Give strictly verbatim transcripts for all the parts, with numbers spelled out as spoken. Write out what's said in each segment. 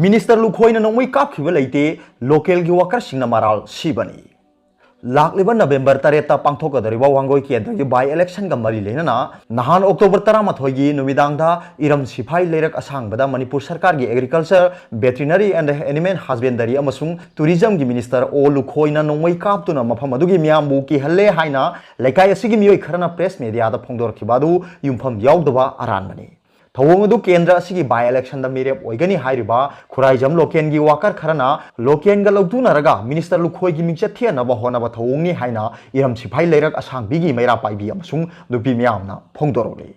Minister ꯂꯨꯈꯣꯏꯅ ꯅꯣꯡꯃꯩ ꯀꯥꯞꯈꯤꯕ ꯂꯩꯇꯦ, ꯂꯣꯀꯦꯜꯒꯤ ꯋꯥꯀꯔꯁꯤꯡꯅ ꯃꯔꯥꯜ ꯁꯤꯕꯅꯤ꯫ ꯂꯥꯛꯂꯤꯕ ꯅꯕꯦꯝꯕꯔ ꯇꯔꯦꯠꯇ ꯄꯥꯡꯊꯣꯛꯀꯗꯧꯔꯤꯕ ꯋꯥꯡꯒꯣꯏ ꯀꯦꯟꯗ꯭ꯔꯒꯤ ꯕꯥꯏ ꯏꯂꯦꯛꯁꯟꯒ ꯃꯔꯤ ꯂꯩꯅꯅ ꯅꯍꯥꯟ ꯑꯣꯛꯇꯣꯕꯔ ꯇꯔꯥꯃꯥꯊꯣꯏꯒꯤ ꯅꯨꯃꯤꯗꯥꯡꯗ ꯏꯔꯝ ꯁꯤꯐꯥꯏ ꯂꯩꯔꯛ ꯑꯁꯥꯡꯕꯗ ꯃꯅꯤꯄꯨꯔ ꯁꯔꯀꯥꯔꯒꯤ Agriculture, Veterinary and Animal Husbandry ꯑꯃꯁꯨꯡ Tourismꯒꯤ ꯃꯤꯅꯤꯁꯇꯔ ꯑꯣ ꯂꯨꯈꯣꯏꯅ ꯅꯣꯡꯃꯩ ꯀꯥꯞꯇꯨꯅ ꯃꯐꯝ ꯑꯗꯨꯒꯤ ꯃꯤꯌꯥꯝꯕꯨ ꯀꯤꯍꯜꯂꯦ ꯍꯥꯏꯅ ꯂꯩꯀꯥꯏ ꯑꯁꯤꯒꯤ ꯃꯤꯑꯣꯏ ꯈꯔꯅ ꯄ꯭ꯔꯦꯁ ꯃꯦꯗꯤꯌꯥꯗ ꯐꯣꯡꯗꯣꯔꯛꯈꯤꯕ ꯑꯗꯨ ꯌꯨꯝꯐꯝ ꯌꯥꯎꯗꯕ ꯑꯔꯥꯟꯕꯅꯤ꯫ ꯊꯧꯑꯣꯡ ꯑꯗꯨ ꯀꯦꯟꯗ꯭ꯔ ꯑꯁꯤꯒꯤ ꯕꯥꯏ ꯏꯂꯦꯛꯁꯟꯗ ꯃꯤꯔꯦꯞ ꯑꯣꯏꯒꯅꯤ ꯍꯥꯏꯔꯤꯕ ꯈꯨꯔꯥꯏꯖꯝ ꯂꯣꯀꯦꯜꯒꯤ ꯋꯥꯀꯔ ꯈꯔꯅ ꯂꯣꯀꯦꯜꯒ ꯂꯧꯇꯨꯅꯔꯒ ꯃꯤꯅꯤꯁꯇꯔ ꯂꯨꯈꯣꯏꯒꯤ ꯃꯤꯡꯆꯠ ꯊꯤꯍꯟꯅꯕ ꯍꯣꯠꯅꯕ ꯊꯧꯑꯣꯡꯅꯤ ꯍꯥꯏꯅ ꯏꯔꯝ ꯁꯤꯐꯥꯏ ꯂꯩꯔꯛ ꯑꯁꯥꯡꯕꯤꯒꯤ ꯃꯩꯔꯥ ꯄꯥꯏꯕꯤ ꯑꯃꯁꯨꯡ ꯅꯨꯄꯤ ꯃꯤꯌꯥꯝꯅ ꯐꯣꯡꯗꯣꯔꯛꯂꯤ꯫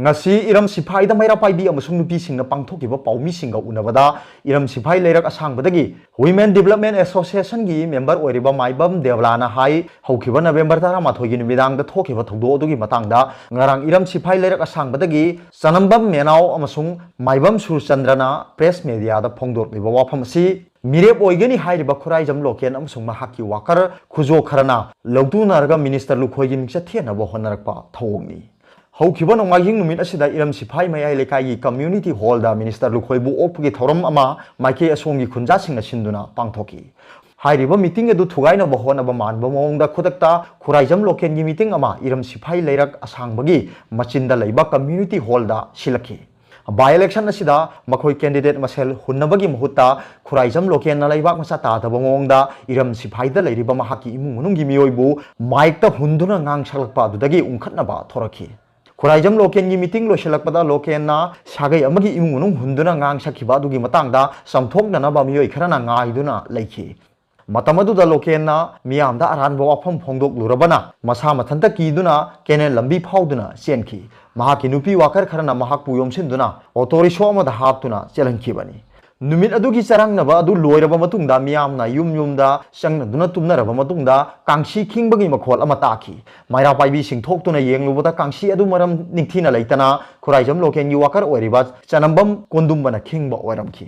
ꯉꯁꯤ ꯏꯔꯝ ꯁꯤꯐꯥꯏꯗ ꯃꯩꯔꯥ ꯄꯥꯏꯕꯤ ꯑꯃꯁꯨꯡ ꯅꯨꯄꯤꯁꯤꯡꯅ ꯄꯥꯡꯊꯣꯛꯈꯤꯕ ꯄꯥꯎꯃꯤꯁꯤꯡꯒ ꯎꯅꯕꯗ ꯏꯔꯝ ꯁꯤꯐꯥꯏ ꯂꯩꯔꯛ ꯑꯁꯥꯡꯕꯗꯒꯤ Women Development Associationꯒꯤ ꯃꯦꯝꯕꯔ ꯑꯣꯏꯔꯤꯕ ꯃꯥꯏꯕꯝ ꯗꯦꯕꯂꯥꯅ ꯍꯥꯏ, ꯍꯧꯈꯤꯕ ꯅꯕꯦꯝꯕꯔ ꯇꯔꯥꯃꯥꯊꯣꯏꯒꯤ ꯅꯨꯃꯤꯗꯥꯡꯗ ꯊꯣꯛꯈꯤꯕ ꯊꯧꯗꯣꯛ ꯑꯗꯨꯒꯤ ꯃꯇꯥꯡꯗ ꯉꯔꯥꯡ ꯏꯔꯝ ꯁꯤꯐꯥꯏ ꯂꯩꯔꯛ ꯑꯁꯥꯡꯕꯗꯒꯤ ꯆꯅꯝꯕꯝ ꯃꯦꯅꯥꯎ ꯑꯃꯁꯨꯡ ꯃꯥꯏꯕꯝ ꯁꯨꯔꯆꯟꯗ꯭ꯔꯅ ꯄ꯭ꯔꯦꯁ ꯃꯦꯗꯤꯌꯥꯗ ꯐꯣꯡꯗꯣꯔꯛꯂꯤꯕ ꯋꯥꯐꯝ ꯑꯁꯤ ꯃꯤꯔꯦꯞ ꯑꯣꯏꯒꯅꯤ ꯍꯥꯏꯔꯤꯕ ꯈꯨꯔꯥꯏꯖꯝ ꯂꯣꯀꯦꯜ ꯑꯃꯁꯨꯡ ꯃꯍꯥꯛꯀꯤ ꯋꯥꯀꯔ ꯈꯨꯖꯣ ꯈꯔꯅ ꯂꯧꯇꯨꯅꯔꯒ ꯃꯤꯅꯤꯁꯇꯔ ꯂꯨꯈꯣꯏꯒꯤ ꯃꯤꯡꯆꯠ ꯊꯤꯍꯟꯅꯕ ꯍꯣꯠꯅꯔꯛꯄ ꯊꯧꯑꯣꯡꯅꯤ꯫ ꯍꯧꯈꯤꯕ ꯅꯣꯡꯃꯥꯏꯖꯤꯡ ꯅꯨꯃꯤꯠ ꯑꯁꯤꯗ ꯏꯔꯝ ꯁꯤꯐꯥꯏ ꯃꯌꯥꯏ ꯂꯩꯀꯥꯏꯒꯤ community hallꯗ ꯃꯤꯅꯤꯁꯇꯔ ꯂꯨꯈꯣꯏꯕꯨ ꯑꯣꯛꯄꯒꯤ ꯊꯧꯔꯝ ꯑꯃ ꯃꯥꯏꯀꯩ ꯑꯁꯣꯝꯒꯤ ꯈꯨꯟꯖꯥꯁꯤꯡꯅ ꯁꯤꯟꯗꯨꯅ ꯄꯥꯡꯊꯣꯛꯈꯤ꯫ ꯍꯥꯏꯔꯤꯕ meeting ꯑꯗꯨ ꯊꯨꯒꯥꯏꯅꯕ ꯍꯣꯠꯅꯕ ꯃꯥꯟꯕ ꯃꯑꯣꯡꯗ ꯈꯨꯗꯛꯇ ꯈꯨꯔꯥꯏꯖꯝ ꯂꯣꯀꯦꯜꯒꯤ meeting ꯑꯃ ꯏꯔꯝ ꯁꯤꯐꯥꯏ ꯂꯩꯔꯛ ꯑꯁꯥꯡꯕꯒꯤ ꯃꯆꯤꯟꯗ ꯂꯩꯕ community hallꯗ ꯁꯤꯜꯂꯛꯈꯤ꯫ By election ꯑꯁꯤꯗ ꯃꯈꯣꯏ candidate ꯃꯁꯦꯜ ꯍꯨꯟꯅꯕꯒꯤ ꯃꯍꯨꯠꯇ ꯈꯨꯔꯥꯏꯖꯝ ꯂꯣꯀꯦꯜꯅ ꯂꯩꯕꯥꯛ ꯃꯆꯥ ꯇꯥꯗꯕ ꯃꯑꯣꯡꯗ ꯏꯔꯝ ꯁꯤꯐꯥꯏꯗ ꯂꯩꯔꯤꯕ ꯃꯍꯥꯛꯀꯤ ꯏꯃꯨꯡ ꯃꯅꯨꯡꯒꯤ ꯃꯤꯑꯣꯏꯕꯨ ꯃꯥꯏꯛꯇ ꯍꯨꯟꯗꯨꯅ ꯉꯥꯡ ꯁꯛꯂꯛꯄ ꯑꯗꯨꯗꯒꯤ ꯎꯪꯈꯠꯅꯕ ꯊꯣꯔꯛꯈꯤ꯫ ꯈꯨꯔꯥꯏꯖꯝ ꯂꯣꯀꯦꯜꯒꯤ meeting ꯂꯣꯏꯁꯤꯜꯂꯛꯄꯗ ꯂꯣꯀꯦꯜꯅ ꯁꯥꯒꯩ ꯑꯃꯒꯤ ꯏꯃꯨꯡ ꯃꯅꯨꯡ ꯍꯨꯟꯗꯨꯅ ꯉꯥꯡ ꯁꯛꯈꯤꯕ ꯑꯗꯨꯒꯤ ꯃꯇꯥꯡꯗ ꯆꯥꯝꯊꯣꯛꯅꯅꯕ ꯃꯤꯑꯣꯏ ꯈꯔꯅ ꯉꯥꯏꯗꯨꯅ ꯂꯩꯈꯤ꯫ ꯃꯇꯝ ꯑꯗꯨꯗ ꯂꯣꯀꯦꯜꯅ ꯃꯤꯌꯥꯝꯗ ꯑꯔꯥꯟꯕ ꯋꯥꯐꯝ ꯐꯣꯡꯗꯣꯛꯂꯨꯔꯕꯅ ꯃꯁꯥ ꯃꯊꯟꯇ ꯀꯤꯗꯨꯅ ꯀꯦꯅꯦꯜ ꯂꯝꯕꯤ ꯐꯥꯎꯗꯨꯅ ꯆꯦꯟꯈꯤ꯫ ꯃꯍꯥꯛꯀꯤ ꯅꯨꯄꯤ ꯋꯥꯀꯔ ꯈꯔꯅ ꯃꯍꯥꯛꯄꯨ ꯌꯣꯝꯁꯤꯟꯗꯨꯅ ꯑꯣꯇꯣ ꯔꯤꯛꯁꯣ ꯑꯃꯗ ꯍꯥꯞꯇꯨꯅ ꯆꯦꯜꯍꯟꯈꯤꯕꯅꯤ꯫ ꯅꯨꯃꯤꯠ ꯑꯗꯨꯒꯤ ꯆꯔꯥꯡꯅꯕ ꯑꯗꯨ ꯂꯣꯏꯔꯕ ꯃꯇꯨꯡꯗ ꯃꯤꯌꯥꯝꯅ ꯌꯨꯝ ꯌꯨꯝꯗ ꯆꯪꯅꯗꯨꯅ ꯇꯨꯝꯅꯔꯕ ꯃꯇꯨꯡꯗ ꯀꯥꯡꯁꯤ ꯈꯤꯡꯕꯒꯤ ꯃꯈꯣꯜ ꯑꯃ ꯇꯥꯈꯤ꯫ ꯃꯩꯔꯥ ꯄꯥꯏꯕꯤꯁꯤꯡ ꯊꯣꯛꯇꯨꯅ ꯌꯦꯡꯂꯨꯕꯗ ꯀꯥꯡꯁꯤ ꯑꯗꯨ ꯃꯔꯝ ꯅꯤꯡꯊꯤꯅ ꯂꯩꯇꯅ ꯈꯨꯔꯥꯏꯖꯝ ꯂꯣꯀꯦꯜꯒꯤ ꯋꯥꯀꯔ ꯑꯣꯏꯔꯤꯕ ꯆꯅꯝꯕꯝ ꯀꯣꯟꯗꯨꯝꯕꯅ ꯈꯤꯡꯕ ꯑꯣꯏꯔꯝꯈꯤ꯫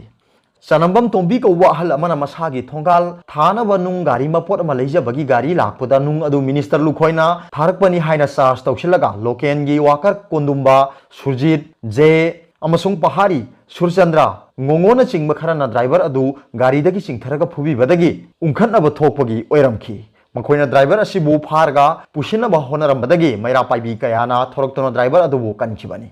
ꯆꯅꯝꯕꯝ ꯇꯣꯝꯕꯤ ꯀꯧꯕ ꯑꯍꯜ ꯑꯃꯅ ꯃꯁꯥꯒꯤ ꯊꯣꯡꯒꯥꯜ ꯊꯥꯅꯕ ꯅꯨꯡ ꯒꯥꯔꯤ ꯃꯄꯣꯠ ꯑꯃ ꯂꯩꯖꯕꯒꯤ ꯒꯥꯔꯤ ꯂꯥꯛꯄꯗ ꯅꯨꯡ ꯑꯗꯨ ꯃꯤꯅꯤꯁꯇꯔ ꯂꯨꯈꯣꯏꯅ ꯊꯥꯔꯛꯄꯅꯤ ꯍꯥꯏꯅ ꯆꯥꯔꯖ ꯇꯧꯁꯤꯜꯂꯒ ꯂꯣꯀꯦꯜꯒꯤ ꯋꯥꯀꯔ ꯀꯣꯟꯗꯨꯝꯕ, ꯁꯨꯔꯖꯤꯠ, ꯖꯦ ꯑꯃꯁꯨꯡ ꯄꯍꯥꯔꯤ ꯁꯨꯔꯆꯟꯗ꯭ꯔ, ꯉꯣꯉꯣꯅꯆꯤꯡꯕ ꯈꯔꯅ ꯗ꯭ꯔꯥꯏꯚꯔ ꯑꯗꯨ ꯒꯥꯔꯤꯗꯒꯤ ꯆꯤꯡꯊꯔꯒ ꯐꯨꯕꯤꯕꯗꯒꯤ ꯎꯪꯈꯠꯅꯕ ꯊꯣꯛꯄꯒꯤ ꯑꯣꯏꯔꯝꯈꯤ꯫ ꯃꯈꯣꯏꯅ ꯗ꯭ꯔꯥꯏꯚꯔ ꯑꯁꯤꯕꯨ ꯐꯥꯔꯒ ꯄꯨꯁꯤꯟꯅꯕ ꯍꯣꯠꯅꯔꯝꯕꯗꯒꯤ ꯃꯩꯔꯥ ꯄꯥꯏꯕꯤ ꯀꯌꯥꯅ ꯊꯣꯔꯛꯇꯨꯅ ꯗ꯭ꯔꯥꯏꯚꯔ ꯑꯗꯨꯕꯨ ꯀꯟꯈꯤꯕꯅꯤ꯫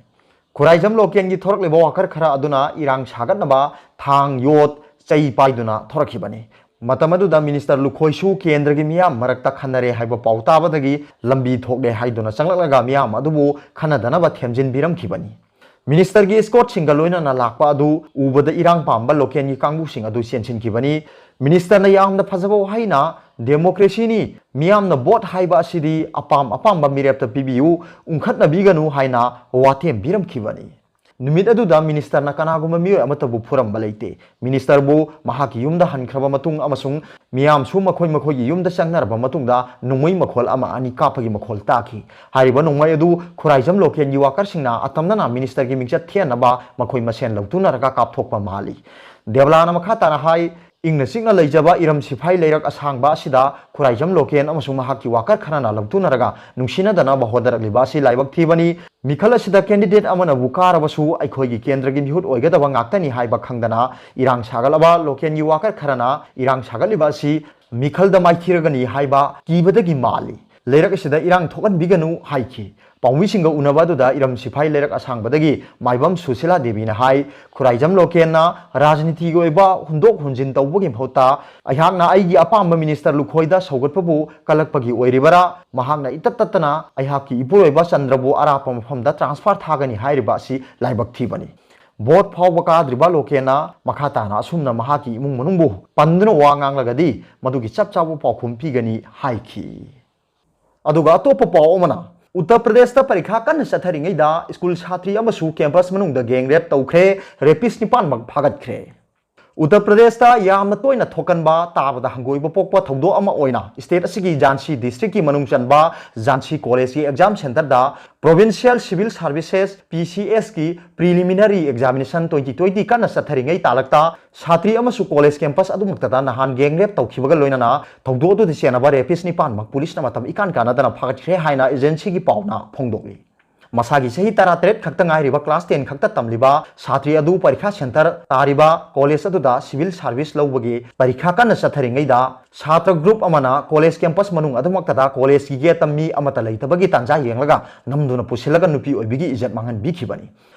ꯈꯨꯔꯥꯏꯖꯝ ꯂꯣꯀꯦꯜꯒꯤ ꯊꯣꯔꯛꯂꯤꯕ ꯋꯥꯀꯔ ꯈꯔ ꯑꯗꯨꯅ ꯏꯔꯥꯡ ꯁꯥꯒꯠꯅꯕ ꯊꯥꯡ, ꯌꯣꯠ, ꯆꯩ ꯄꯥꯏꯗꯨꯅ ꯊꯣꯔꯛꯈꯤꯕꯅꯤ꯫ ꯃꯇꯝ ꯑꯗꯨꯗ ꯃꯤꯅꯤꯁꯇꯔ ꯂꯨꯈꯣꯏꯁꯨ ꯀꯦꯟꯗ꯭ꯔꯒꯤ ꯃꯤꯌꯥꯝ ꯃꯔꯛꯇ ꯈꯟꯅꯔꯦ ꯍꯥꯏꯕ ꯄꯥꯎ ꯇꯥꯕꯗꯒꯤ ꯂꯝꯕꯤ ꯊꯣꯛꯂꯦ ꯍꯥꯏꯗꯨꯅ ꯆꯪꯂꯛꯂꯒ ꯃꯤꯌꯥꯝ ꯑꯗꯨꯕꯨ ꯈꯟꯅꯗꯅꯕ ꯊꯦꯝꯖꯤꯟꯕꯤꯔꯝꯈꯤꯕꯅꯤ꯫ ꯃꯤꯅꯤꯁꯇꯔꯒꯤ ꯏꯁꯀꯣꯔꯠꯁꯤꯡꯒ ꯂꯣꯏꯅꯅ ꯂꯥꯛꯄ ꯑꯗꯨ ꯎꯕꯗ ꯏꯔꯥꯡ ꯄꯥꯝꯕ ꯂꯣꯀꯦꯜꯒꯤ ꯀꯥꯡꯕꯨꯁꯤꯡ ꯑꯗꯨ ꯆꯦꯟꯁꯤꯟꯈꯤꯕꯅꯤ꯫ ꯃꯤꯅꯤꯁꯇꯔꯅ ꯌꯥꯝꯅ ꯐꯖꯕ ꯋꯥꯍꯩꯅ, "ꯗꯦꯃꯣꯀ꯭ꯔꯦꯁꯤꯅꯤ, ꯃꯤꯌꯥꯝꯅ ꯚꯣꯠ ꯍꯥꯏꯕ ꯑꯁꯤꯗꯤ ꯑꯄꯥꯝ ꯑꯄꯥꯝꯕ ꯃꯤꯔꯦꯞꯇ ꯄꯤꯕꯤꯌꯨ, ꯎꯪꯈꯠꯅꯕꯤꯒꯅꯨ" ꯍꯥꯏꯅ ꯋꯥꯇꯦꯝꯕꯤꯔꯝꯈꯤꯕꯅꯤ꯫ ꯅꯨꯃꯤꯠ ꯑꯗꯨꯗ ꯃꯤꯅꯤꯁꯇꯔꯅ ꯀꯅꯥꯒꯨꯝꯕ ꯃꯤꯑꯣꯏ ꯑꯃꯠꯇꯕꯨ ꯐꯨꯔꯝꯕ ꯂꯩꯇꯦ꯫ ꯃꯤꯅꯤꯁꯇꯔꯕꯨ ꯃꯍꯥꯛꯀꯤ ꯌꯨꯝꯗ ꯍꯟꯈ꯭ꯔꯕ ꯃꯇꯨꯡ ꯑꯃꯁꯨꯡ ꯃꯤꯌꯥꯝꯁꯨ ꯃꯈꯣꯏ ꯃꯈꯣꯏꯒꯤ ꯌꯨꯝꯗ ꯆꯪꯅꯔꯕ ꯃꯇꯨꯡꯗ ꯅꯣꯡꯃꯩ ꯃꯈꯣꯜ ꯑꯃ ꯑꯅꯤ ꯀꯥꯞꯄꯒꯤ ꯃꯈꯣꯜ ꯇꯥꯈꯤ꯫ ꯍꯥꯏꯔꯤꯕ ꯅꯣꯡꯃꯩ ꯑꯗꯨ ꯈꯨꯔꯥꯏꯖꯝ ꯂꯣꯀꯦꯜꯒꯤ ꯋꯥꯀꯔꯁꯤꯡꯅ ꯑꯇꯝꯅꯅ ꯃꯤꯅꯤꯁꯇꯔꯒꯤ ꯃꯤꯡꯆꯠ ꯊꯦꯟꯅꯕ ꯃꯈꯣꯏ ꯃꯁꯦꯟ ꯂꯧꯇꯨꯅꯔꯒ ꯀꯥꯞꯊꯣꯛꯄ ꯃꯥꯜꯂꯤ꯫ ꯗꯦꯕꯂꯥꯅ ꯃꯈꯥ ꯇꯥꯅ ꯍꯥꯏ, ꯏꯪꯅ ꯆꯤꯛꯅ ꯂꯩꯖꯕ ꯏꯔꯝ ꯁꯤꯐꯥꯏ ꯂꯩꯔꯛ ꯑꯁꯥꯡꯕ ꯑꯁꯤꯗ ꯈꯨꯔꯥꯏꯖꯝ ꯂꯣꯀꯦꯜ ꯑꯃꯁꯨꯡ ꯃꯍꯥꯛꯀꯤ ꯋꯥꯀꯔ ꯈꯔꯅ ꯂꯧꯇꯨꯅꯔꯒ ꯅꯨꯡꯁꯤꯅꯗꯅꯕ ꯍꯣꯠꯅꯔꯛꯂꯤꯕ ꯑꯁꯤ ꯂꯥꯏꯕꯛ ꯊꯤꯕꯅꯤ꯫ ꯃꯤꯈꯜ ꯑꯁꯤꯗ ꯀꯦꯟꯗꯤꯗꯦꯠ ꯑꯃꯅꯕꯨ ꯀꯥꯔꯕꯁꯨ ꯑꯩꯈꯣꯏꯒꯤ ꯀꯦꯟꯗ꯭ꯔꯒꯤ ꯃꯤꯍꯨꯠ ꯑꯣꯏꯒꯗꯕ ꯉꯥꯛꯇꯅꯤ ꯍꯥꯏꯕ ꯈꯪꯗꯅ ꯏꯔꯥꯡ ꯁꯥꯒꯠꯂꯕ ꯂꯣꯀꯦꯜꯒꯤ ꯋꯥꯀꯔ ꯈꯔꯅ ꯏꯔꯥꯡ ꯁꯥꯒꯠꯂꯤꯕ ꯑꯁꯤ ꯃꯤꯈꯜꯗ ꯃꯥꯏꯊꯤꯔꯒꯅꯤ ꯍꯥꯏꯕ ꯀꯤꯕꯗꯒꯤ ꯃꯥꯜꯂꯤ꯫ ꯂꯩꯔꯛ ꯑꯁꯤꯗ ꯏꯔꯥꯡ ꯊꯣꯛꯍꯟꯕꯤꯒꯅꯨ ꯍꯥꯏꯈꯤ꯫ ꯄꯥꯎꯃꯤꯁꯤꯡꯒ ꯎꯅꯕ ꯑꯗꯨꯗ ꯏꯔꯝ ꯁꯤꯐꯥꯏ ꯂꯩꯔꯛ ꯑꯁꯥꯡꯕꯗꯒꯤ ꯃꯥꯏꯕꯝ ꯁꯨꯁꯤꯂꯥ ꯗꯦꯕꯤꯅ ꯍꯥꯏ, ꯈꯨꯔꯥꯏꯖꯝ ꯂꯣꯀꯦꯜꯅ ꯔꯥꯖꯅꯤꯇꯤꯒꯤ ꯑꯣꯏꯕ ꯍꯨꯟꯗꯣꯛ ꯍꯨꯟꯖꯤꯟ ꯇꯧꯕꯒꯤ ꯃꯍꯨꯠꯇ ꯑꯩꯍꯥꯛꯅ ꯑꯩꯒꯤ ꯑꯄꯥꯝꯕ ꯃꯤꯅꯤꯁꯇꯔ ꯂꯨꯈꯣꯏꯗ ꯁꯧꯒꯠꯄꯕꯨ ꯀꯜꯂꯛꯄꯒꯤ ꯑꯣꯏꯔꯤꯕꯔꯥ? ꯃꯍꯥꯛꯅ ꯏꯇꯠ ꯇꯠꯇꯅ ꯑꯩꯍꯥꯛꯀꯤ ꯏꯄꯨꯔꯣꯏꯕ ꯆꯟꯗ꯭ꯔꯕꯨ ꯑꯔꯥꯞꯄ ꯃꯐꯝꯗ ꯇ꯭ꯔꯥꯟꯁꯐꯔ ꯊꯥꯒꯅꯤ ꯍꯥꯏꯔꯤꯕ ꯑꯁꯤ ꯂꯥꯏꯕꯛ ꯊꯤꯕꯅꯤ꯫ ꯚꯣꯠ ꯐꯥꯎꯕ ꯀꯥꯗ꯭ꯔꯤꯕ ꯂꯣꯀꯦꯜꯅ ꯃꯈꯥ ꯇꯥꯅ ꯑꯁꯨꯝꯅ ꯃꯍꯥꯛꯀꯤ ꯏꯃꯨꯡ ꯃꯅꯨꯡꯕꯨ ꯄꯟꯗꯨꯅ ꯋꯥ ꯉꯥꯡꯂꯒꯗꯤ ꯃꯗꯨꯒꯤ ꯆꯞ ꯆꯥꯕ ꯄꯥꯎꯈꯨꯝ ꯄꯤꯒꯅꯤ ꯍꯥꯏꯈꯤ꯫ ꯑꯗꯨꯒ ꯑꯇꯣꯞꯄ ꯄꯥꯎ ꯑꯃꯅ, ꯎꯠꯇꯔ ꯄ꯭ꯔꯗꯦꯁꯇ ꯄꯔꯤꯈꯥ ꯀꯟꯅ ꯆꯠꯊꯔꯤꯉꯩꯗ ꯁ꯭ꯀꯨꯜ ꯁꯥꯇ꯭ꯔꯤ ꯑꯃꯁꯨ ꯀꯦꯝꯄꯁ ꯃꯅꯨꯡꯗ ꯒꯦꯡ ꯔꯦꯞ ꯇꯧꯈ꯭ꯔꯦ, ꯔꯦꯄꯤꯁ ꯅꯤꯄꯥꯟꯃꯛ ꯐꯥꯒꯠꯈ꯭ꯔꯦ꯫ ꯎꯠꯇꯔ ꯄ꯭ꯔꯗꯦꯁꯇ ꯌꯥꯝꯅ ꯇꯣꯏꯅ ꯊꯣꯛꯀꯟꯕ, ꯇꯥꯕꯗ ꯍꯪꯒꯣꯏꯕ ꯄꯣꯛꯄ ꯊꯧꯗꯣꯛ ꯑꯃ ꯑꯣꯏꯅ ꯁ꯭ꯇꯦꯠ ꯑꯁꯤꯒꯤ ꯖꯥꯟꯁꯤ ꯗꯤꯁꯇ꯭ꯔꯤꯛꯀꯤ ꯃꯅꯨꯡ ꯆꯟꯕ ꯖꯥꯟꯁꯤ ꯀꯣꯂꯦꯖꯀꯤ ꯑꯦꯛꯖꯥꯝ ꯁꯦꯟꯇꯔꯗ Provincial Civil Services, P C S, ꯀꯤ preliminary examination twenty twenty ꯀꯟꯅ ꯆꯠꯊꯔꯤꯉꯩ ꯇꯥꯂꯛꯇ ꯁꯥꯇ꯭ꯔꯤ ꯑꯃꯁꯨ ꯀꯣꯂꯦꯖ ꯀꯦꯝꯄꯁ ꯑꯗꯨꯃꯛꯇꯗ ꯅꯍꯥꯟ ꯒꯦꯡ ꯔꯦꯞ ꯇꯧꯈꯤꯕꯒ ꯂꯣꯏꯅꯅ ꯊꯧꯗꯣꯛ ꯑꯗꯨꯗ ꯆꯦꯟꯅꯕ ꯔꯦꯄꯤꯁ ꯅꯤꯄꯥꯟꯃꯛ ꯄꯨꯂꯤꯁꯅ ꯃꯇꯝ ꯏꯀꯥꯟ ꯀꯥꯟꯅꯗꯅ ꯐꯥꯒꯠꯈ꯭ꯔꯦ ꯍꯥꯏꯅ ꯑꯦꯖꯦꯟꯁꯤꯒꯤ ꯄꯥꯎꯅ ꯐꯣꯡꯗꯣꯛꯂꯤ꯫ ꯃꯁꯥꯒꯤ ꯆꯍꯤ ꯇꯔꯥꯇꯔꯦꯠ ꯈꯛꯇ ꯉꯥꯏꯔꯤꯕ class ten ꯈꯛꯇ ꯇꯝꯂꯤꯕ ꯁꯥꯇ꯭ꯔꯤ ꯑꯗꯨ ꯄꯔꯤꯈꯥ center ꯇꯥꯔꯤꯕ college ꯑꯗꯨꯗ civil service ꯂꯧꯕꯒꯤ ꯄꯔꯤꯈꯥ ꯀꯟꯅ ꯆꯠꯊꯔꯤꯉꯩꯗ ꯁꯥꯇ꯭ꯔ group ꯑꯃꯅ college campus ꯃꯅꯨꯡ ꯑꯗꯨꯃꯛꯇꯗ collegeꯀꯤ gateꯇ ꯃꯤ ꯑꯃꯠꯇ ꯂꯩꯇꯕꯒꯤ ꯇꯥꯟꯖꯥ ꯌꯦꯡꯂꯒ ꯅꯝꯗꯨꯅ ꯄꯨꯁꯤꯜꯂꯒ ꯅꯨꯄꯤ ꯑꯣꯏꯕꯤꯒꯤ ꯏꯖꯠ ꯃꯥꯡꯍꯟꯕꯤꯈꯤꯕꯅꯤ꯫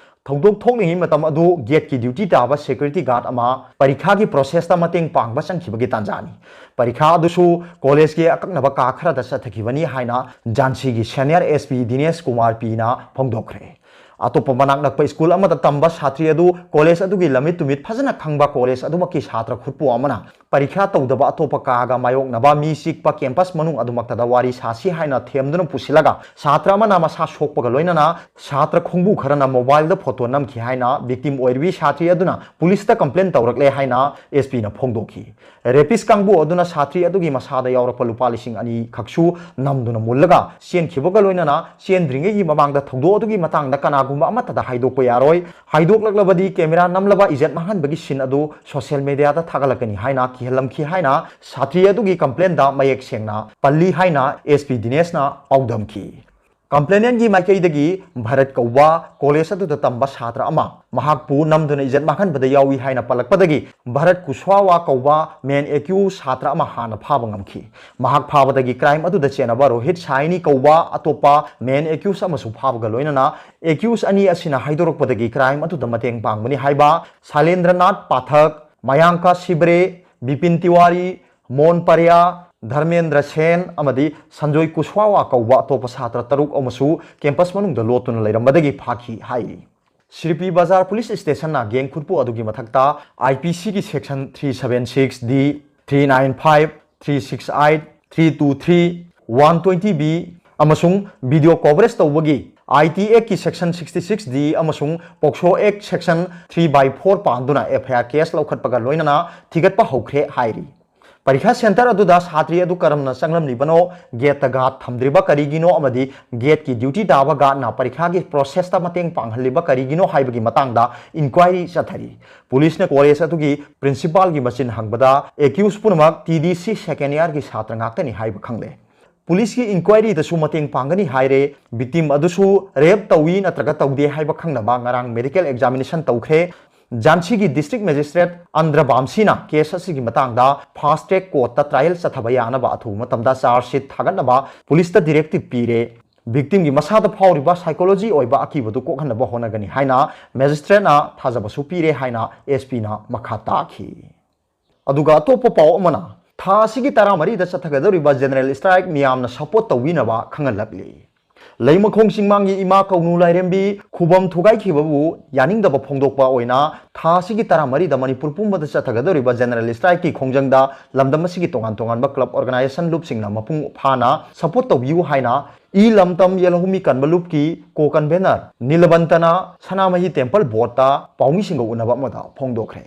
ꯊꯧꯗꯣꯛ ꯊꯣꯛꯂꯤꯉꯩ ꯃꯇꯝ ꯑꯗꯨ gateꯀꯤ duty ꯇꯥꯕ security guard ꯑꯃ ꯄꯔꯤꯈꯥꯒꯤ processꯇ ꯃꯇꯦꯡ ꯄꯥꯡꯕ ꯆꯪꯈꯤꯕꯒꯤ ꯇꯥꯟꯖꯥꯅꯤ꯫ ꯄꯔꯤꯈꯥ ꯑꯗꯨꯁꯨ collegeꯀꯤ ꯑꯀꯛꯅꯕ ꯀꯥ ꯈꯔꯗ ꯆꯠꯊꯈꯤꯕꯅꯤ ꯍꯥꯏꯅ ꯖꯥꯟꯁꯤꯒꯤ senior SP ꯗꯤꯅꯦꯁ ꯀꯨꯃꯥꯔ ꯄꯤꯅ ꯐꯣꯡꯗꯣꯛꯈ꯭ꯔꯦ꯫ ꯑꯇꯣꯞꯄ ꯃꯅꯥꯛ ꯅꯛꯄ school ꯑꯃꯗ ꯇꯝꯕ ꯁꯥꯇ꯭ꯔꯤ ꯑꯗꯨ college ꯑꯗꯨꯒꯤ ꯂꯝꯃꯤꯠ ꯇꯨꯃꯤꯠ ꯐꯖꯅ ꯈꯪꯕ college ꯑꯗꯨꯃꯛꯀꯤ ꯁꯥꯇ꯭ꯔ ꯈꯨꯠꯄꯨ ꯑꯃꯅ ꯄꯔꯤꯈꯥ ꯇꯧꯗꯕ ꯑꯇꯣꯞꯄ ꯀꯥꯒ ꯃꯥꯌꯣꯛꯅꯕ ꯃꯤ ꯆꯤꯛꯄ campus ꯃꯅꯨꯡ ꯑꯗꯨꯃꯛꯇꯗ ꯋꯥꯔꯤ ꯁꯥꯁꯤ ꯍꯥꯏꯅ ꯊꯦꯝꯗꯨꯅ ꯄꯨꯁꯤꯜꯂꯒ ꯁꯥꯇ꯭ꯔ ꯑꯃꯅ ꯃꯁꯥ ꯁꯣꯛꯄꯒ ꯂꯣꯏꯅꯅ ꯁꯥꯇ꯭ꯔ ꯈꯣꯡꯕꯨ ꯈꯔꯅ mobileꯗ photo ꯅꯝꯈꯤ ꯍꯥꯏꯅ victim ꯑꯣꯏꯔꯤꯕꯤ ꯁꯥꯇ꯭ꯔꯤ ꯑꯗꯨꯅ policeꯇ complain ꯇꯧꯔꯛꯂꯦ ꯍꯥꯏꯅ SPꯅ ꯐꯣꯡꯗꯣꯛꯈꯤ꯫ Rapist ꯀꯥꯡꯕꯨ ꯑꯗꯨꯅ ꯁꯥꯇ꯭ꯔꯤ ꯑꯗꯨꯒꯤ ꯃꯁꯥꯗ ꯌꯥꯎꯔꯛꯄ ꯂꯨꯄꯥ ꯂꯤꯁꯤꯡ ꯑꯅꯤ ꯈꯛꯁꯨ ꯅꯝꯗꯨꯅ ꯃꯨꯜꯂꯒ ꯆꯦꯟꯈꯤꯕꯒ ꯂꯣꯏꯅꯅ ꯆꯦꯟꯗ꯭ꯔꯤꯉꯩꯒꯤ ꯃꯃꯥꯡꯗ ꯊꯧꯗꯣꯛ ꯑꯗꯨꯒꯤ ꯃꯇꯥꯡꯗ ꯀꯅꯥꯒꯨꯝꯕ ꯑꯃꯠꯇꯗ ꯍꯥꯏꯗꯣꯛꯄ ꯌꯥꯔꯣꯏ, ꯍꯥꯏꯗꯣꯛꯂꯛꯂꯕꯗꯤ camera ꯅꯝꯂꯕ ꯏꯖꯠ ꯃꯥꯡꯍꯟꯕꯒꯤ scene ꯑꯗꯨ social mediaꯗ ꯊꯥꯒꯠꯂꯛꯀꯅꯤ ꯍꯥꯏꯅ ꯀꯤꯍꯜꯂꯝꯈꯤ ꯍꯥꯏꯅ ꯁꯥꯇ꯭ꯔꯤ ꯑꯗꯨꯒꯤ complainꯗ ꯃꯌꯦꯛ ꯁꯦꯡꯅ ꯄꯜꯂꯤ ꯍꯥꯏꯅ SP ꯗꯤꯅꯦꯁꯅ ꯄꯥꯎꯗꯝꯈꯤ꯫ Complainantꯀꯤ ꯃꯥꯏꯀꯩꯗꯒꯤ ꯚꯥꯔꯠ ꯀꯧꯕ college ꯑꯗꯨꯗ ꯇꯝꯕ ꯁꯥꯇ꯭ꯔ ꯑꯃ ꯃꯍꯥꯛꯄꯨ ꯅꯝꯗꯨꯅ ꯏꯖꯠ ꯃꯥꯡꯍꯟꯕꯗ ꯌꯥꯎꯏ ꯍꯥꯏꯅ ꯄꯜꯂꯛꯄꯗꯒꯤ ꯚꯥꯔꯠ ꯀꯨꯁꯋꯥꯋꯥ ꯀꯧꯕ main accused ꯁꯥꯇ꯭ꯔ ꯑꯃ ꯍꯥꯟꯅ ꯐꯥꯕ ꯉꯝꯈꯤ꯫ ꯃꯍꯥꯛ ꯐꯥꯕꯗꯒꯤ crime ꯑꯗꯨꯗ ꯆꯦꯟꯅꯕ ꯔꯣꯍꯤꯠ ꯁꯥꯏꯅꯤ ꯀꯧꯕ ꯑꯇꯣꯞꯄ main accused ꯑꯃꯁꯨ ꯐꯥꯕꯒ ꯂꯣꯏꯅꯅ accused ꯑꯅꯤ ꯑꯁꯤꯅ ꯍꯥꯏꯗꯣꯔꯛꯄꯗꯒꯤ crime ꯑꯗꯨꯗ ꯃꯇꯦꯡ ꯄꯥꯡꯕꯅꯤ ꯍꯥꯏꯕ ꯁꯥꯏꯂꯦꯟꯗ꯭ꯔꯅꯥꯊ ꯄꯥꯊꯛ, ꯃꯌꯥꯡꯀ ꯁꯤꯕ꯭ꯔꯦ, ꯕꯤꯄꯤꯟ ꯇꯤꯋꯥꯔꯤ, ꯃꯣꯟ ꯄꯔꯤꯌꯥ, ꯙꯔꯃꯦꯟꯗ꯭ꯔ ꯁꯦꯟ ꯑꯃꯗꯤ ꯁꯟꯖꯣꯏ ꯀꯨꯁꯋꯥꯋꯥ ꯀꯧꯕ ꯑꯇꯣꯞꯄ ꯁꯥꯇ꯭ꯔ ꯇꯔꯨꯛ ꯑꯃꯁꯨ campus ꯃꯅꯨꯡꯗ ꯂꯣꯠꯇꯨꯅ ꯂꯩꯔꯝꯕꯗꯒꯤ ꯐꯥꯈꯤ ꯍꯥꯏꯔꯤ꯫ ꯁꯤꯔꯄꯤ ꯕꯖꯥꯔ police stationꯅ gang ꯈꯨꯠꯄꯨ ꯑꯗꯨꯒꯤ ꯃꯊꯛꯇ IPCꯒꯤ section three seven six D, three nine five, three six eight, three two three, one twenty B ꯑꯃꯁꯨꯡ video coverage ꯇꯧꯕꯒꯤ ITActꯀꯤ section sixty six D ꯑꯃꯁꯨꯡ POCSO Act section three by four ꯄꯥꯟꯗꯨꯅ FIR case ꯂꯧꯈꯠꯄꯒ ꯂꯣꯏꯅꯅ ꯊꯤꯒꯠꯄ ꯍꯧꯈ꯭ꯔꯦ ꯍꯥꯏꯔꯤ꯫ ꯄꯔꯤꯈꯥ center ꯑꯗꯨꯗ ꯁꯥꯇ꯭ꯔꯤ ꯑꯗꯨ ꯀꯔꯝꯅ ꯆꯪꯂꯝꯂꯤꯕꯅꯣ, gateꯇ guard ꯊꯝꯗ꯭ꯔꯤꯕ ꯀꯔꯤꯒꯤꯅꯣ ꯑꯃꯗꯤ gateꯀꯤ duty ꯇꯥꯕ guardꯅ ꯄꯔꯤꯈꯥꯒꯤ processꯇ ꯃꯇꯦꯡ ꯄꯥꯡꯍꯜꯂꯤꯕ ꯀꯔꯤꯒꯤꯅꯣ ꯍꯥꯏꯕꯒꯤ ꯃꯇꯥꯡꯗ inquiry ꯆꯠꯊꯔꯤ꯫ Policeꯅ college ꯑꯗꯨꯒꯤ principalꯒꯤ ꯃꯆꯤꯟ ꯍꯪꯕꯗ accused ꯄꯨꯝꯅꯃꯛ TDC second yearꯒꯤ ꯁꯥꯇ꯭ꯔ ꯉꯥꯛꯇꯅꯤ ꯍꯥꯏꯕ ꯈꯪꯂꯦ꯫ ꯄꯨꯂꯤꯁꯀꯤ ꯏꯟꯀ꯭ꯋꯥꯏꯔꯤꯗꯁꯨ ꯃꯇꯦꯡ ꯄꯥꯡꯒꯅꯤ ꯍꯥꯏꯔꯦ꯫ ꯚꯤꯛꯇꯤꯝ ꯑꯗꯨꯁꯨ ꯔꯦꯞ ꯇꯧꯏ ꯅꯠꯇ꯭ꯔꯒ ꯇꯧꯗꯦ ꯍꯥꯏꯕ ꯈꯪꯅꯕ ꯉꯔꯥꯡ ꯃꯦꯗꯤꯀꯦꯜ ꯑꯦꯛꯖꯥꯃꯤꯅꯦꯁꯟ ꯇꯧꯈ꯭ꯔꯦ꯫ ꯖꯥꯟꯁꯤꯒꯤ ꯗꯤꯁꯇ꯭ꯔꯤꯛ ꯃꯦꯖꯤꯁꯇ꯭ꯔꯦꯠ ꯑꯟꯗ꯭ꯔ ꯕꯥꯝꯁꯤꯅ ꯀꯦꯁ ꯑꯁꯤꯒꯤ ꯃꯇꯥꯡꯗ ꯐꯥꯁ ꯇ꯭ꯔꯦꯛ ꯀꯣꯔꯠꯇ ꯇ꯭ꯔꯥꯏꯌꯦꯜ ꯆꯠꯊꯕ ꯌꯥꯅꯕ ꯑꯊꯨꯕ ꯃꯇꯝꯗ ꯆꯥꯔꯖ ꯁꯤꯠ ꯊꯥꯒꯠꯅꯕ ꯄꯨꯂꯤꯁꯇ ꯗꯤꯔꯦꯛꯇꯤꯚ ꯄꯤꯔꯦ꯫ ꯚꯤꯛꯇꯤꯝꯒꯤ ꯃꯁꯥꯗ ꯐꯥꯎꯔꯤꯕ ꯁꯥꯏꯀꯣꯂꯣꯖꯤ ꯑꯣꯏꯕ ꯑꯀꯤꯕꯗꯨ ꯀꯣꯛꯍꯟꯅꯕ ꯍꯣꯠꯅꯒꯅꯤ ꯍꯥꯏꯅ ꯃꯦꯖꯤꯁꯇ꯭ꯔꯦꯠꯅ ꯊꯥꯖꯕꯁꯨ ꯄꯤꯔꯦ ꯍꯥꯏꯅ ꯑꯦꯁ ꯄꯤꯅ ꯃꯈꯥ ꯇꯥꯈꯤ꯫ ꯑꯗꯨꯒ ꯑꯇꯣꯞꯄ ꯄꯥꯎ ꯑꯃꯅ, ꯊꯥ ꯑꯁꯤꯒꯤ ꯇꯔꯥꯃꯔꯤꯗ ꯆꯠꯊꯒꯗꯧꯔꯤꯕ ꯖꯦꯅꯔꯦꯜ ꯁ꯭ꯇ꯭ꯔꯥꯏꯛ ꯃꯤꯌꯥꯝꯅ ꯁꯄꯣꯔꯠ ꯇꯧꯕꯤꯅꯕ ꯈꯪꯍꯜꯂꯛꯂꯤ꯫ ꯂꯩꯃꯈꯣꯡ ꯆꯤꯡꯃꯥꯡꯒꯤ ꯏꯃꯥ ꯀꯧꯅꯨ ꯂꯥꯏꯔꯦꯝꯕꯤ ꯈꯨꯕꯝ ꯊꯨꯒꯥꯏꯈꯤꯕꯕꯨ ꯌꯥꯅꯤꯡꯗꯕ ꯐꯣꯡꯗꯣꯛꯄ ꯑꯣꯏꯅ ꯊꯥ ꯑꯁꯤꯒꯤ ꯇꯔꯥꯃꯔꯤꯗ ꯃꯅꯤꯄꯨꯔ ꯄꯨꯝꯕꯗ ꯆꯠꯊꯒꯗꯧꯔꯤꯕ ꯖꯦꯅꯔꯦꯜ ꯁ꯭ꯇ꯭ꯔꯥꯏꯛꯀꯤ ꯈꯣꯡꯖꯪꯗ ꯂꯝꯗꯝ ꯑꯁꯤꯒꯤ ꯇꯣꯉꯥꯟ ꯇꯣꯉꯥꯟꯕ ꯀ꯭ꯂꯕ ꯑꯣꯔꯒꯅꯥꯏꯖꯦꯁꯟ ꯂꯨꯞꯁꯤꯡꯅ ꯃꯄꯨꯡ ꯐꯥꯅ ꯁꯄꯣꯔꯠ ꯇꯧꯕꯤꯌꯨ ꯍꯥꯏꯅ ꯏ ꯂꯝꯇꯝ ꯌꯦꯜꯍꯧꯃꯤ ꯀꯟꯕ ꯂꯨꯞꯀꯤ ꯀꯣ ꯀꯟꯚꯦꯅꯔ ꯅꯤꯂꯕꯟꯇꯅ ꯁꯅꯥꯃꯍꯤ ꯇꯦꯝꯄꯜ ꯕꯣꯔꯗꯇ ꯄꯥꯎꯃꯤꯁꯤꯡꯒ ꯎꯅꯕ ꯑꯃꯗ ꯐꯣꯡꯗꯣꯛꯈ꯭ꯔꯦ꯫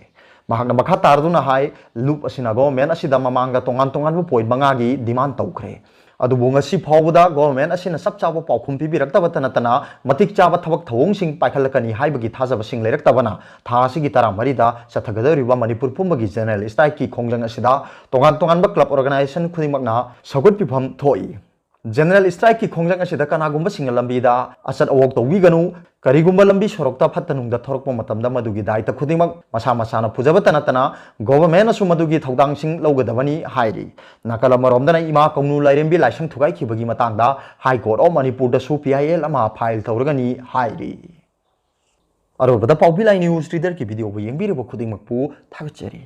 ꯃꯍꯥꯛꯅ ꯃꯈꯥ ꯇꯥꯔꯗꯨꯅ ꯍꯥꯏ, ꯂꯨꯞ ꯑꯁꯤꯅ ꯒꯣꯚꯔꯟꯃꯦꯟꯠ ꯑꯁꯤꯗ ꯃꯃꯥꯡꯗ ꯇꯣꯉꯥꯟ ꯇꯣꯉꯥꯟꯕ ꯄꯣꯏꯟꯠ ꯃꯉꯥꯒꯤ ꯗꯤꯃꯥꯟ ꯇꯧꯈ꯭ꯔꯦ꯫ ꯑꯗꯨꯕꯨ ꯉꯁꯤ ꯐꯥꯎꯕꯗ ꯒꯣꯚꯔꯟꯃꯦꯟꯠ ꯑꯁꯤꯅ ꯆꯞ ꯆꯥꯕ ꯄꯥꯎꯈꯨꯝ ꯄꯤꯕꯤꯔꯛꯇꯕꯇ ꯅꯠꯇꯅ ꯃꯇꯤꯛ ꯆꯥꯕ ꯊꯕꯛ ꯊꯧꯑꯣꯡꯁꯤꯡ ꯄꯥꯏꯈꯠꯂꯛꯀꯅꯤ ꯍꯥꯏꯕꯒꯤ ꯊꯥꯖꯕꯁꯤꯡ ꯂꯩꯔꯛꯇꯕꯅ ꯊꯥ ꯑꯁꯤꯒꯤ ꯇꯔꯥꯃꯔꯤꯗ ꯆꯠꯊꯒꯗꯧꯔꯤꯕ ꯃꯅꯤꯄꯨꯔ ꯄꯨꯝꯕꯒꯤ ꯖꯦꯅꯔꯦꯜ ꯁ꯭ꯇ꯭ꯔꯥꯏꯛꯀꯤ ꯈꯣꯡꯖꯪ ꯑꯁꯤꯗ ꯇꯣꯉꯥꯟ ꯇꯣꯉꯥꯟꯕ ꯀ꯭ꯂꯕ ꯑꯣꯔꯒꯅꯥꯏꯖꯦꯁꯟ ꯈꯨꯗꯤꯡꯃꯛꯅ ꯁꯧꯒꯠꯄꯤꯐꯝ ꯊꯣꯛꯏ꯫ ꯖꯦꯅꯔꯦꯜ ꯁ꯭ꯇ꯭ꯔꯥꯏꯛꯀꯤ ꯈꯣꯡꯖꯪ ꯑꯁꯤꯗ ꯀꯅꯥꯒꯨꯝꯕꯁꯤꯡꯅ ꯂꯝꯕꯤꯗ ꯑꯆꯠ ꯑꯋꯣꯛ ꯇꯧꯕꯤꯒꯅꯨ, ꯀꯔꯤꯒꯨꯝꯕ ꯂꯝꯕꯤ ꯁꯣꯔꯣꯛꯇ ꯐꯠꯇ ꯅꯨꯡꯗ ꯊꯣꯔꯛꯄ ꯃꯇꯝꯗ ꯃꯗꯨꯒꯤ ꯗꯥꯏꯇ ꯈꯨꯗꯤꯡꯃꯛ ꯃꯁꯥ ꯃꯁꯥꯅ ꯄꯨꯖꯕꯇ ꯅꯠꯇꯅ ꯒꯣꯚꯔꯟꯃꯦꯟꯠꯅꯁꯨ ꯃꯗꯨꯒꯤ ꯊꯧꯗꯥꯡꯁꯤꯡ ꯂꯧꯒꯗꯕꯅꯤ ꯍꯥꯏꯔꯤ꯫ ꯅꯥꯀꯜ ꯑꯃꯔꯣꯝꯗꯅ ꯏꯃꯥ ꯀꯧꯅꯨ ꯂꯥꯏꯔꯦꯝꯕꯤ ꯂꯥꯏꯁꯪ ꯊꯨꯒꯥꯏꯈꯤꯕꯒꯤ ꯃꯇꯥꯡꯗ ꯍꯥꯏ ꯀꯣꯔꯠ ꯑꯣꯐ ꯃꯅꯤꯄꯨꯔꯗꯁꯨ ꯄꯤ ꯑꯥꯏ ꯑꯦꯜ ꯑꯃ ꯐꯥꯏꯜ ꯇꯧꯔꯒꯅꯤ ꯍꯥꯏꯔꯤ꯫ ꯑꯔꯣꯏꯕꯗ ꯄꯥꯎꯕꯤ ꯂꯥꯏ ꯅ꯭ꯌꯨꯁ ꯔꯤꯗꯔꯒꯤ ꯚꯤꯗꯤꯑꯣꯕꯨ ꯌꯦꯡꯕꯤꯔꯤꯕ ꯈꯨꯗꯤꯡꯃꯛꯄꯨ ꯊꯥꯒꯠꯆꯔꯤ꯫